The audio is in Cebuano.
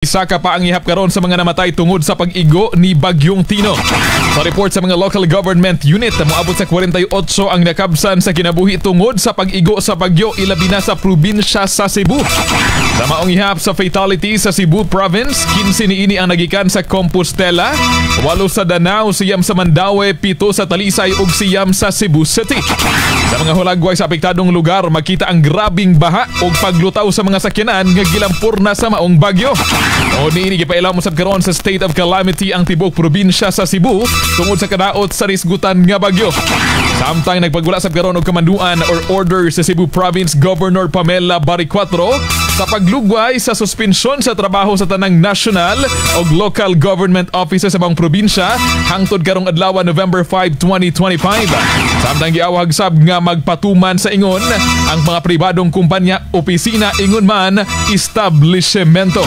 Isa ka pa ang ihap karon sa mga namatay tungod sa pag-igo ni Bagyong Tino. Sa report sa mga local government unit, moabot sa 48 ang nakabsan sa kinabuhi tungod sa pag-igo sa bagyo, ilabi na sa probinsya sa Cebu. Sa maong ihap sa fatality sa Cebu Province, 15 niini ang nagikan sa Compostela, 8 sa Danao, 9 sa Mandaue, 7 sa Talisay ug 9 sa Cebu City. Sa mga hulagway sa apektadong lugar, makita ang grabing baha ug paglutaw sa mga sakyanan nga gilampor na sa maong bagyo. O niini, gipailaw mo sab karon sa state of calamity ang tibok probinsya sa Cebu tungod sa kadaot sa risgutan nga bagyo. Samtang nagpagwala sab karon og kamanduan or order sa Cebu Province Governor Pamela Baricuatro sa paglugway sa suspensyon sa trabaho sa tanang national o local government offices sa buong probinsya hangtod karong adlaw, November 5, 2025. Samtang giawhag sab nga magpatuman sa ingon ang mga pribadong kumpanya, opisina, ingon man establishmento.